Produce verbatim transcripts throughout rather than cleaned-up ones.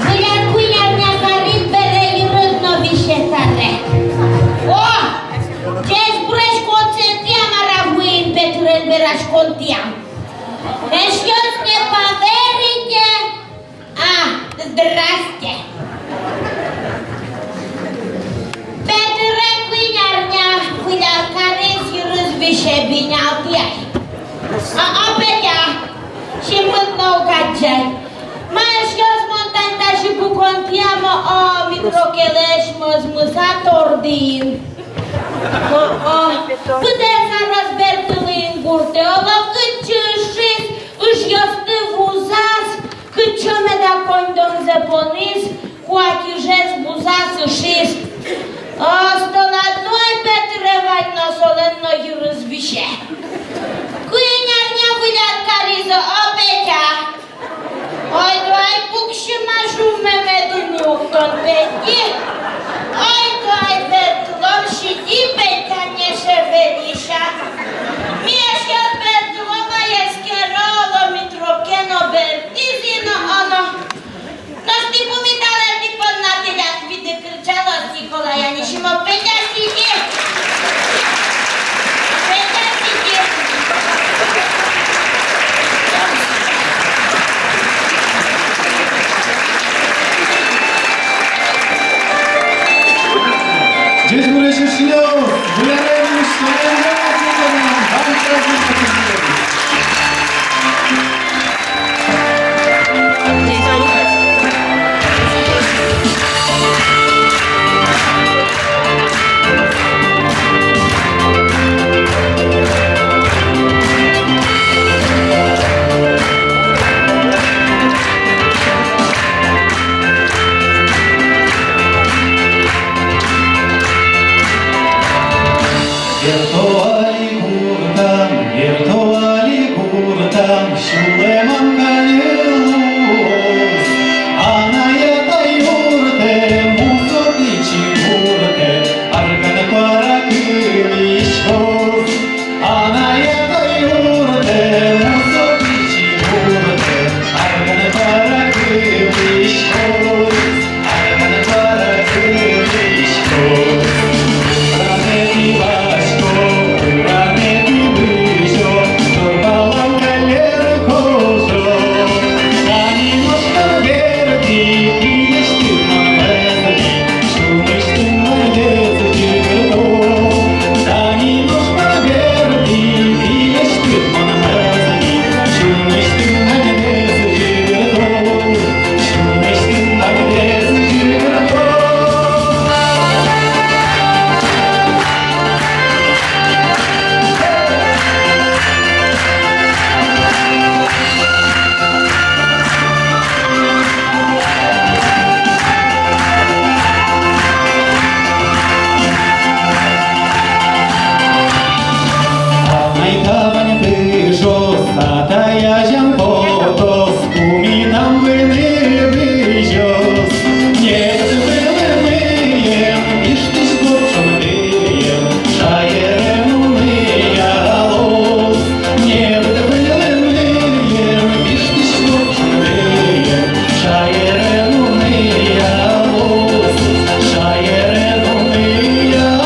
Выль ар куинь арня кариз бере, йырыз но висе таре. О, ӟечбуресь, концертъя мар-а вуим, Петрен вераськонтӥям. Эшъёс, не поверите, а, здрасте. Петыре куинь арня выль ар кариз, йырыз висе, бинялтӥ ай. А, а, Петя, синмыд но уг адӟы. Ма, эшъёс, мон тань тазьы пуконтӥям, о, Митрокелэсь мӧзмыса тордӥ ини. О, о, быдэс арез бертылӥ ини гуртэ, оло, кытчы ышиз, ыжъёсты вузаз, кытчы меда коньдонзэ понӥз, куать ыжез вузаз, ышиз. О, столатной Петыре вань но, солэн но йырыз висе. Куинь арня выль ар кариз, о, Петя. Ойдо ай, пуксьы ма, шуммы медым уг тон, Петя. Ойдо ай, бертылом, сиди, Петя, не шевелись. Ми, эшъёс, бертылом ай, эскеро, оло, Митроке но бертӥз ини, оно. Нош тӥ пумиталэ, тӥ понна тӥляд виды кырӟалоз Николай Анисимов. Петя, сиди. Петя, сиди. Ӟечбуресь, эшъёс! Выль арен, выль арен! Бертом али гуртам, бертом али гуртам, сюлэмам каньыл луоз. Анай-атай юртэ, мусо пичи гуртэ, арган куара кылӥськоз. Анай-атай юртэ, мусо пичи гуртэ, арган куара кылӥськоз. Анай табань пыжоз, атай азям потоз, пумитам вынэ бызёз. Небыт вылын мыйым, пиштӥсь гурт шундыен, шаере нуны ялоз. Небыт вылын мыйым, пиштӥсь гурт шундыен, шаере нуны ялоз, шаере нуны ялоз.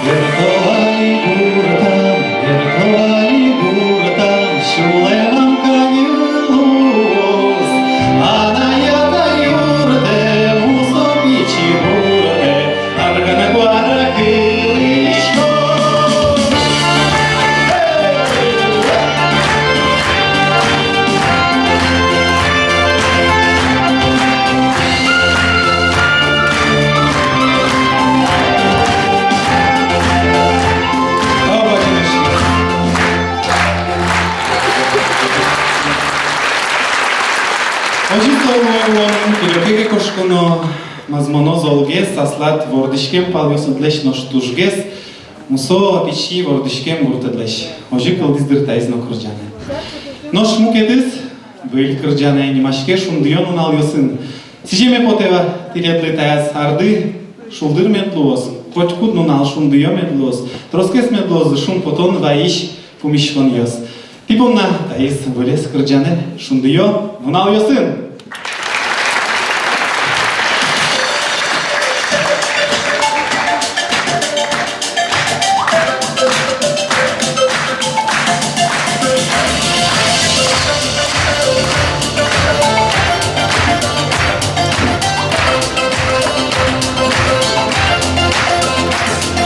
Бертом али гуртам, бертом али гуртам, сюлэмам каньыл луоз. Анай-атай юртэ, мусо пичи гуртэ, арган куара кылӥськоз. Озьы со луэ улонын, кыдёке ке кошконо, мӧзмоно золгес аслад вордӥськем палъёсыдлэсь, нош тужгес мусо пичи вордӥськем гуртыдлэсь. Озьы кылдӥз дыр таиз но кырӟанэ. Нош мукетыз выль кырӟанэ, нимаське «Шундыё нуналъёсын». Сӥземе потэ вал тӥледлы таяз арды шулдыр мед луоз, котькуд нунал шундыё мед луоз, тросгес мед луозы шумпотон вайись пумиськонъёс. Тӥ понна таиз выль кырӟанэ «Шундыё нуналъёсын».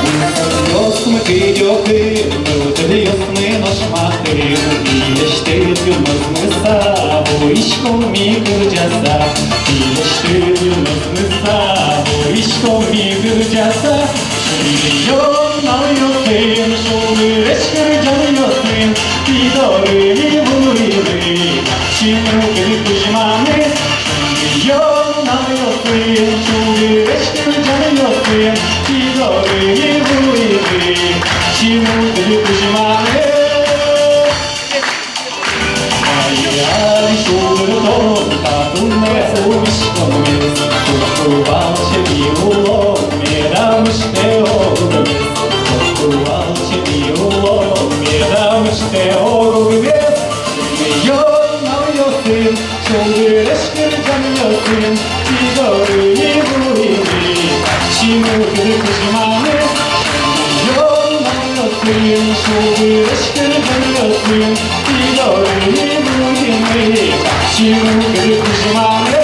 Мусоръёсмы кыдёкын, мылкыдъёсмы нош матын, пилесьтыд юнмазмыса, вуиськом ми кырӟаса, пилесьтыд юнмазмыса, вуиськом ми кырӟаса. Шундыё нуналъёсын, шулдыресь кырӟанъёсын, тӥ доры ми вуимы, синмылкыд кузьманы. Шундыё нуналъёсын, шулдыресь кырӟанъёсын, тӥ доры ми вуимы, синмылкыд кузьманы. Ай, ай, шулдыртон та туннэ пумиськонмес, котьку валче ми улом, медам усьтэ огмес. Котьку валче ми улом, медам усьтэ огмес. Шундыё нуналъёсын, шулдыресь кырӟанъёсын, тӥ доры ми вуимы, синмылкыд кузьманы. Шундыё нуналъёсын, шулдыресь кырӟанъёсын, тӥ доры ми вуимы, синмылкыд кузьманы.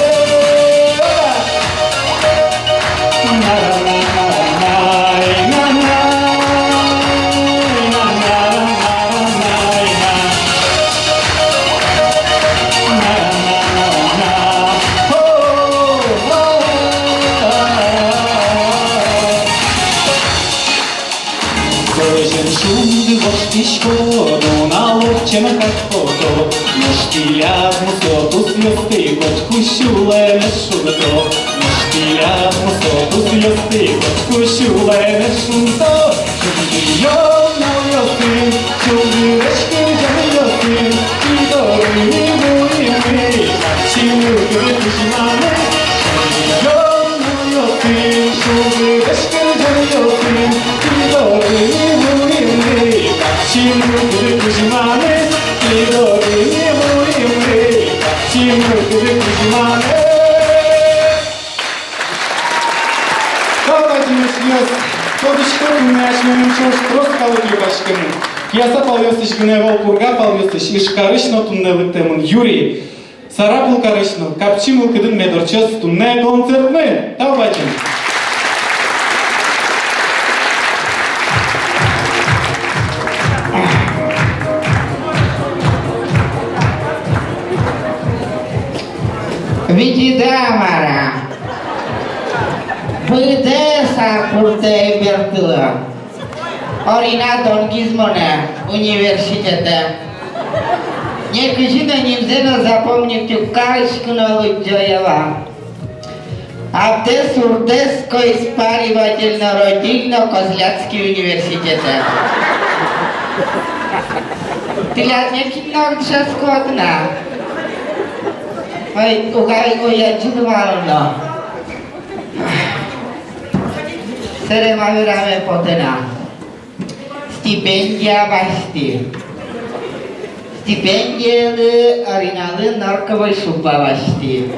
Кызьы шунды воштӥськод, нунал ортчем кадь потэ. Нош тӥляд мусо тусъёсты котьку сюлэмез шунто. Нош тӥляд мусо тусъёсты котьку сюлэмез шунто. Шундыё нуналъёсын, шулдыресь кырӟанъёсын, тӥ доры ми вуимы, синмылкыд кузьманы. Шундыё нуналъёсын, шулдыресь кырӟанъёсын, тӥ доры ми вуимы, синмылкыд кузьманы. Тӥ доры ми вуимы, синмылкыд кузьманы. Тау бадӟым, эшъёс! Тодӥсько, туннэ асьменым ӵош трос калык люкаськемын. Кияса палъёсысь гинэ ӧвӧл, Пурга палъёсысь, Ижкарысь но туннэ лыктэмын Юрий. Сарапул карысь но. Капчи мылкыдын мед ортчоз туннэ концертмы. Тау бадӟым! Витиды-а, мар-а? Быдэс ар куртэ бертыло. Орина донгиз монэ университетэ. Некызьы но нимзэ но запомнить уг кариськы но, лыдӟо-а вал. Абдэс-урдэс койспариватель но родитель но Козляцкий университетэ. Тӥляд нокин но уг дышетскы на. Ой, угай, ой, адӟиды вал но. Собере ма вераме потэ на. Стипендия басьтӥ. Стипендиялы Ариналы норковой шуба басьтӥ.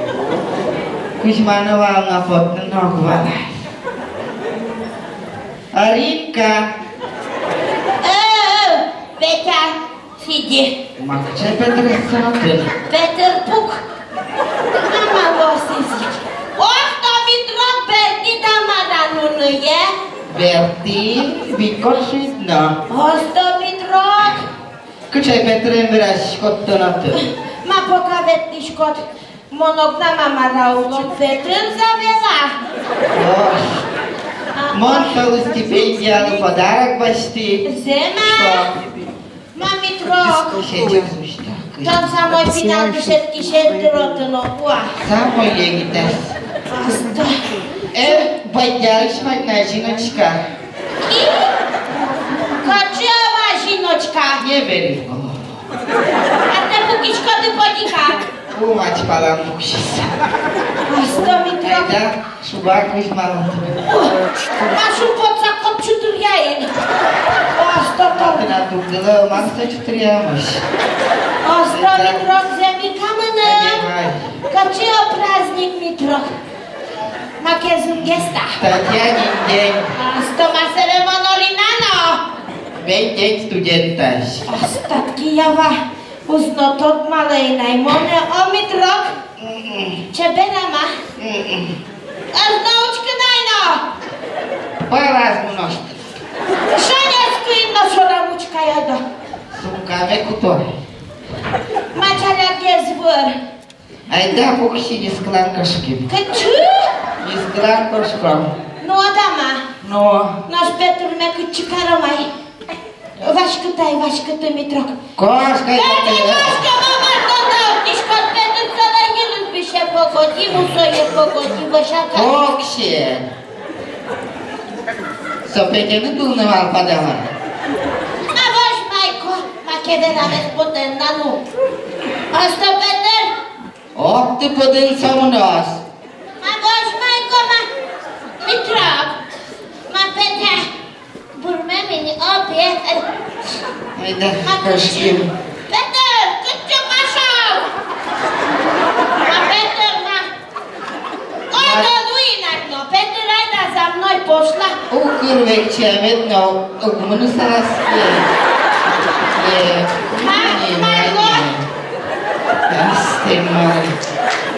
Кузьманы вал но, потыны но уг вала. Аринка! Э, э, Петя! Сиди. Ма, кыӵе Петыр эшшо отын? Петыр пук. Мама, лосизи. Осто митрок бертӥд-а, мар-а, нуные? Бертӥ, вить-куать шуид но. Осто митрок. Кыӵе Петырен вераськод тон отын? Ма, пока ветлӥськод. Мон огнам-а, мар-а, улӥ, Петыр завела. Ой. А, мон солы стипендиялы подарок басьтӥ. Зэм-а? Что? Ма, митрок. Сейчас, что? Тон самой пинал дышетскисед дыр отын, ого-а? Самой егитэз. Аста. Э, бадьялысь мадь на, Зиночка. Ки? Кыӵе ава Зиночка? Ка. Не бери в голову. А тӥ пукиськоды потӥ ка. Умать палан пуксиз. Осто, Митрок. Айда, шуба кузьмалом. О, ма шумпотса кот чутыръяен. Осто, тон. Тынад дугдылэ, мар со чутыръямысь. Осто, айда. Митрок, зэм ик ка мыным. Эгемай. Кыӵе о праздник, Митрок. Маке зынгес та. Татьянин день. Осто, ма сэрен мон Орина но. Бен день студентась. Остатки ява. Уз но тодмалэ ай на монэ, о, Митрок. М-м. Чебер-а ма? М-м. Ӧз но учкы на ай на. Пӧлаз мыноз. Шонерскыын но шорам учкы ай на. Сумкаме куто. Ма ӵалякгес выр. Айда пукси, нискылан кошким. Кытчы? Нискылан кошком. Но, дама. Но. Нош Петырме кытчы каром ай? Васькыт ай, васькыт, Митрок. Кошка, Петыр, Петыр, кошка, мамай, тон та учкиськод, Петыр, солы йырыз бисе погоди, мусое погоди, вӧсяка. Пукси. Со Петяны тулыны малпад-а ма? А возьмай ко, маке верамез потэ на, ну. Осто, Петыр. Ок, тӥ пыдын со мыноз. Ма возьмай ко, ма, Митрок. Ма, Петя, бурмем ини, о, Петя. Айда, ма, кошким. Петыр, кытчы пошёл? Ма, Петыр, ма. Ой, ма, да ну и на. Но, Петыр, айда за мной пошла. Укыр векчи мед но уг мыны салазке. Э, ма, ма, ма, ма. Астэ мар.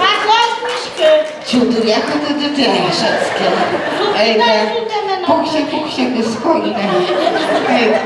Ма, кошкиськы. Чутыръя кытыды тӥ шатске. Айда. Пуксе, пуксе, кыско гинэ. Айда.